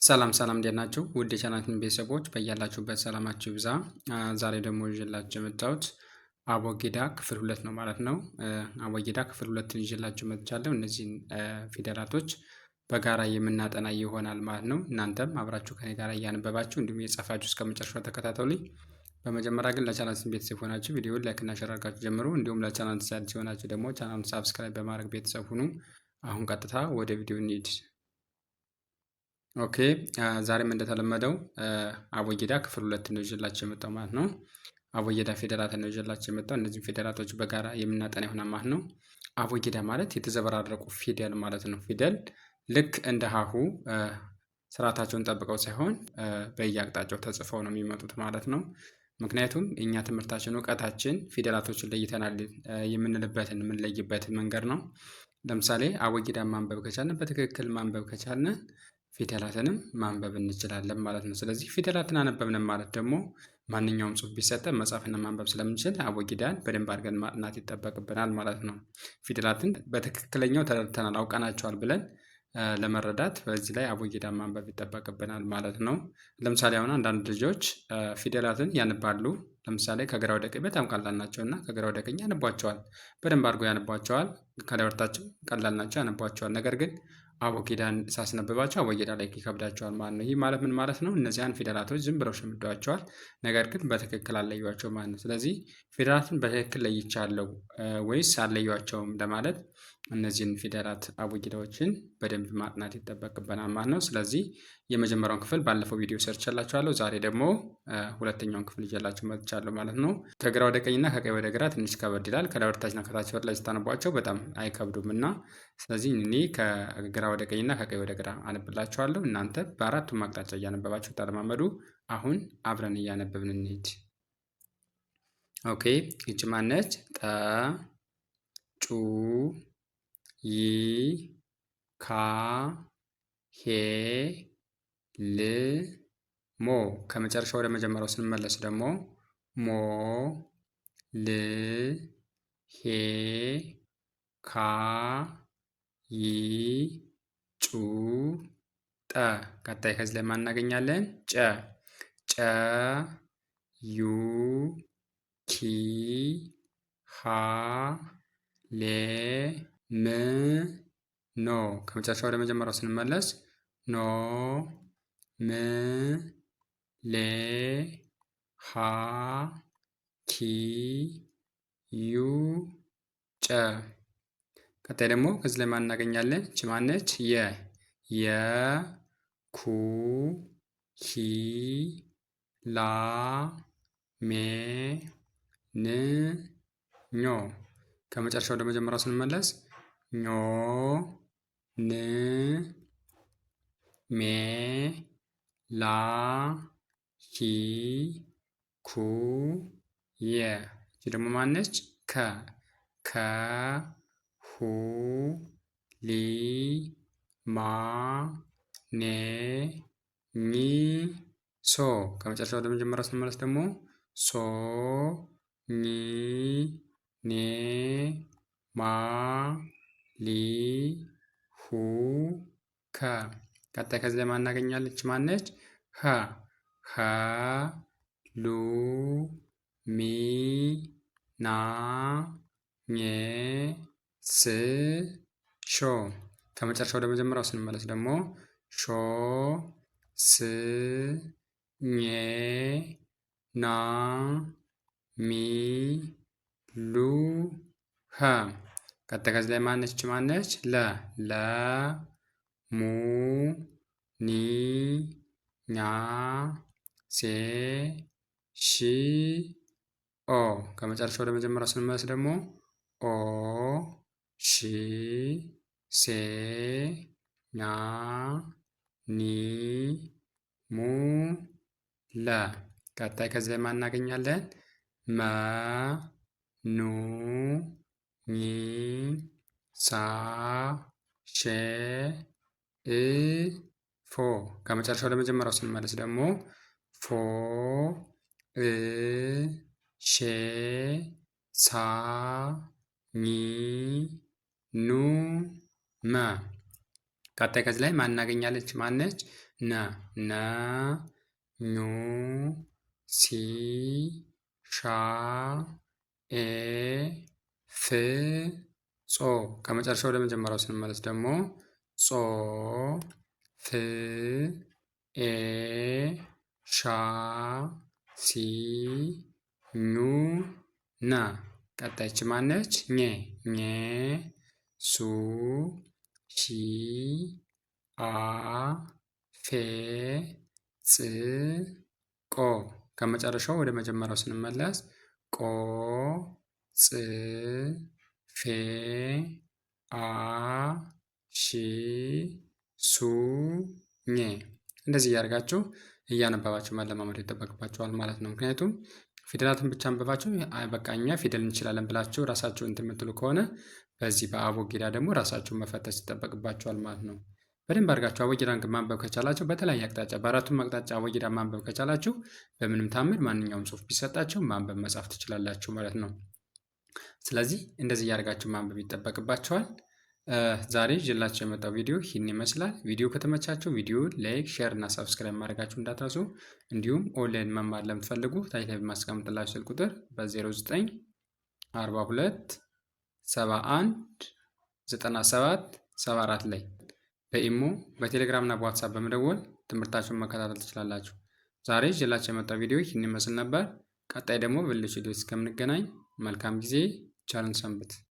ሰላም ሰላም እንዴት ናችሁ? ውድ የቻናላችን ቤተሰቦች በያላችሁበት ሰላማችሁ ይብዛ። ዛሬ ደግሞ ይዤላችሁ የመጣሁት አቦጊዳ ክፍል ሁለት ነው ማለት ነው። አቦጊዳ ክፍል ሁለትን ይዤላችሁ መጥቻለሁ። እነዚህን ፊደላቶች በጋራ የምናጠና ይሆናል ማለት ነው። እናንተም አብራችሁ ከኔ ጋር እያነበባችሁ እንዲሁም እየጻፋችሁ እስከ መጨረሻው ተከታተሉኝ። በመጀመሪያ ግን ለቻናላችን ቤተሰብ ሆናችሁ ቪዲዮውን like እና share አድርጋችሁ ጀምሩ። እንዲሁም ለቻናል አዲስ ሲሆናችሁ ደግሞ ቻናሉን subscribe በማድረግ ቤተሰብ ሁኑ። አሁን ቀጥታ ወደ ቪዲዮ እንሂድ። Okay፣ ዛሬም እንደተለመደው አቦጊዳ ክፍል ሁለት ነው ይዤላችሁ የመጣው ማለት ነው። አቦጊዳ ፊደላትን ነው ይዤላችሁ የመጣው። እነዚህም ፊደላቶች በጋራ የምናጠና ይሆናል ማለት ነው። አቦጊዳ ማለት የተዘበራረቁ ፊደል ማለት ነው። ፊደል ልክ እንደ ሀሁ ስርዓታቸውን ጠብቀው ሳይሆን በየአቅጣጫው ተጽፈው ነው የሚመጡት ማለት ነው። ምክንያቱም እኛ ትምህርታችን እውቀታችን ፊደላቶችን ለይተናል የምንልበትን የምንለይበት መንገድ ነው። ለምሳሌ አቦጊዳ ማንበብ ከቻልን፣ በትክክል ማንበብ ከቻልን ፊደላትንም ማንበብ እንችላለን ማለት ነው። ስለዚህ ፊደላትን አነበብን ማለት ደግሞ ማንኛውም ጽሑፍ ቢሰጠን መጻፍና ማንበብ ስለምንችል አቦጊዳን በደንብ አድርገን ማጥናት ይጠበቅብናል ማለት ነው። ፊደላትን በትክክለኛው ተረድተናል፣ አውቀናቸዋል ብለን ለመረዳት በዚህ ላይ አቦጊዳን ማንበብ ይጠበቅብናል ማለት ነው። ለምሳሌ አሁን አንዳንድ ልጆች ፊደላትን ያነባሉ። ለምሳሌ ከግራ ወደ ቀኝ በጣም ቀላል ናቸው እና ከግራ ወደ ቀኝ ያነቧቸዋል፣ በደንብ አድርገው ያነቧቸዋል። ከላይ ወደ ታችም ቀላል ናቸው፣ ያነቧቸዋል። ነገር ግን አቦጊዳን ሳስነብባቸው አቦጊዳ ላይ ይከብዳቸዋል ማለት ነው። ይህ ማለት ምን ማለት ነው? እነዚያን ፊደላቶች ዝም ብለው ሸምደዋቸዋል፣ ነገር ግን በትክክል አለዩዋቸው ማለት ነው። ስለዚህ ፊደላትን በትክክል ለይቻለሁ ወይስ አለዩዋቸውም ለማለት እነዚህን ፊደላት አቦጊዳዎችን በደንብ ማጥናት ይጠበቅብናል ማለት ነው። ስለዚህ የመጀመሪያውን ክፍል ባለፈው ቪዲዮ ሰርቼላችኋለሁ። ዛሬ ደግሞ ሁለተኛውን ክፍል ይዤላችሁ መጥቻለሁ ማለት ነው። ከግራ ወደ ቀኝና ከቀኝ ወደ ግራ ትንሽ ከበድ ይላል። ከላይ ወደ ታችና ከታች ወደ ላይ ስታነቧቸው በጣም አይከብዱም እና ስለዚህ እኔ ከግራ ወደ ቀኝና ከቀኝ ወደ ግራ አነብላችኋለሁ። እናንተ በአራቱም አቅጣጫ እያነበባችሁ ተለማመዱ። አሁን አብረን እያነበብን እንሂድ። Okay፣ ይቺ ማነች? ጠ፣ ጩ፣ ይ፣ ካ፣ ሄ፣ ል፣ ሞ። ከመጨረሻው ወደ መጀመሪያው ስንመለስ ደግሞ ሞ፣ ል፣ ሄ፣ ካ፣ ይ፣ ጩ፣ ጠ። ቀጣይ ከዚህ ላይ ማን እናገኛለን? ጨ፣ ጨ፣ ዩ፣ ኪ፣ ሃ፣ ሌ፣ ም፣ ኖ። ከመጨረሻው ወደ መጀመሪያው ስንመለስ ኖ፣ ም፣ ሌ፣ ሃ፣ ኪ፣ ዩ፣ ጨ። ቀጣይ ደግሞ ከዚህ ላይ ማን እናገኛለን? ይቺ ማነች? የ፣ የ፣ ኩ፣ ሂ፣ ላ፣ ሜ፣ ን፣ ኞ። ከመጨረሻው ወደ መጀመሪያው ስንመለስ ኞ፣ ን፣ ሜ፣ ላ፣ ሂ፣ ኩ፣ የ። ይቺ ደግሞ ማነች? ከ፣ ከ፣ ሁ፣ ሊ፣ ማ፣ ኔ፣ ኝ፣ ሶ። ከመጨረሻው ወደ መጀመሪያው ስንመለስ ደግሞ ሶ፣ ኝ፣ ኔ፣ ማ፣ ሊ፣ ሁ፣ ከ። ቀጣይ ከዚህ ላይ ማን እናገኛለን? ማነች? ሀ፣ ሀ፣ ሉ፣ ሚ፣ ና፣ ኜ፣ ስ፣ ሾ። ከመጨረሻው ወደ መጀመሪያው ስንመለስ ደግሞ ሾ፣ ስ፣ ኜ፣ ና፣ ሚ፣ ሉ፣ ሀ። ቀጣይ ከዚህ ላይ ማነች? ማነች? ለ፣ ለ፣ ሙ፣ ኒ፣ ኛ፣ ሴ፣ ሺ፣ ኦ። ከመጨረሻው ወደ መጀመሪያው ስንመለስ ደግሞ ኦ፣ ሺ፣ ሴ፣ ኛ፣ ኒ፣ ሙ፣ ለ። ቀጣይ ከዚህ ላይ ማን እናገኛለን? መ፣ ኑ፣ ኝ፣ ሳ፣ ሼ፣ እ፣ ፎ። ከመጨረሻው ወደ መጀመሪያው ስንመለስ ደግሞ ፎ፣ እ፣ ሼ፣ ሳ፣ ኝ፣ ኑ፣ መ። ቀጣይ ከዚህ ላይ ማን እናገኛለች? ማነች? ነ ነ ኙ ሲ ሻ ኤ ፍ ጾ። ከመጨረሻው ወደ መጀመሪያው ስንመለስ ደግሞ ጾ ፍ ኤ ሻ ሲ ኙ ና። ቀጣይች ማነች? ኘ ኘ ሱ ሺ አ ፌ ፅ ቆ። ከመጨረሻው ወደ መጀመሪያው ስንመለስ ቆ ጽ ፌ አ ሺ ሱ ኘ። እንደዚህ እያደርጋችሁ እያነበባችሁ መለማመድ ይጠበቅባችኋል ማለት ነው። ምክንያቱም ፊደላትን ብቻ አንብባችሁ በቃ እኛ ፊደል እንችላለን ብላችሁ ራሳችሁ እንትን የምትሉ ከሆነ በዚህ በአቦጊዳ ደግሞ ራሳችሁን መፈተሽ ይጠበቅባችኋል ማለት ነው። በደንብ አድርጋችሁ አቦጊዳን ማንበብ ከቻላችሁ በተለያየ አቅጣጫ በአራቱም አቅጣጫ አቦጊዳ ማንበብ ከቻላችሁ በምንም ታምር ማንኛውም ጽሑፍ ቢሰጣችሁ ማንበብ መጻፍ ትችላላችሁ ማለት ነው። ስለዚህ እንደዚህ እያደርጋችሁ ማንበብ ይጠበቅባችኋል። ዛሬ ይዤላችሁ የመጣው ቪዲዮ ይህን ይመስላል። ቪዲዮ ከተመቻችሁ ቪዲዮ like፣ share እና subscribe ማድረጋችሁ እንዳትረሱ። እንዲሁም ኦንላይን መማር ለምትፈልጉ ታች ላይ በማስቀምጥላችሁ ስልክ ቁጥር በ0942 71 97 74 ላይ በኢሞ በቴሌግራም እና በዋትሳፕ በመደወል ትምህርታችሁን መከታተል ትችላላችሁ። ዛሬ ይዤላችሁ የመጣው ቪዲዮ ይህን ይመስል ነበር። ቀጣይ ደግሞ በሌሎች ቪዲዮ እስከምንገናኝ መልካም ጊዜ፣ ቸርን ሰንብት።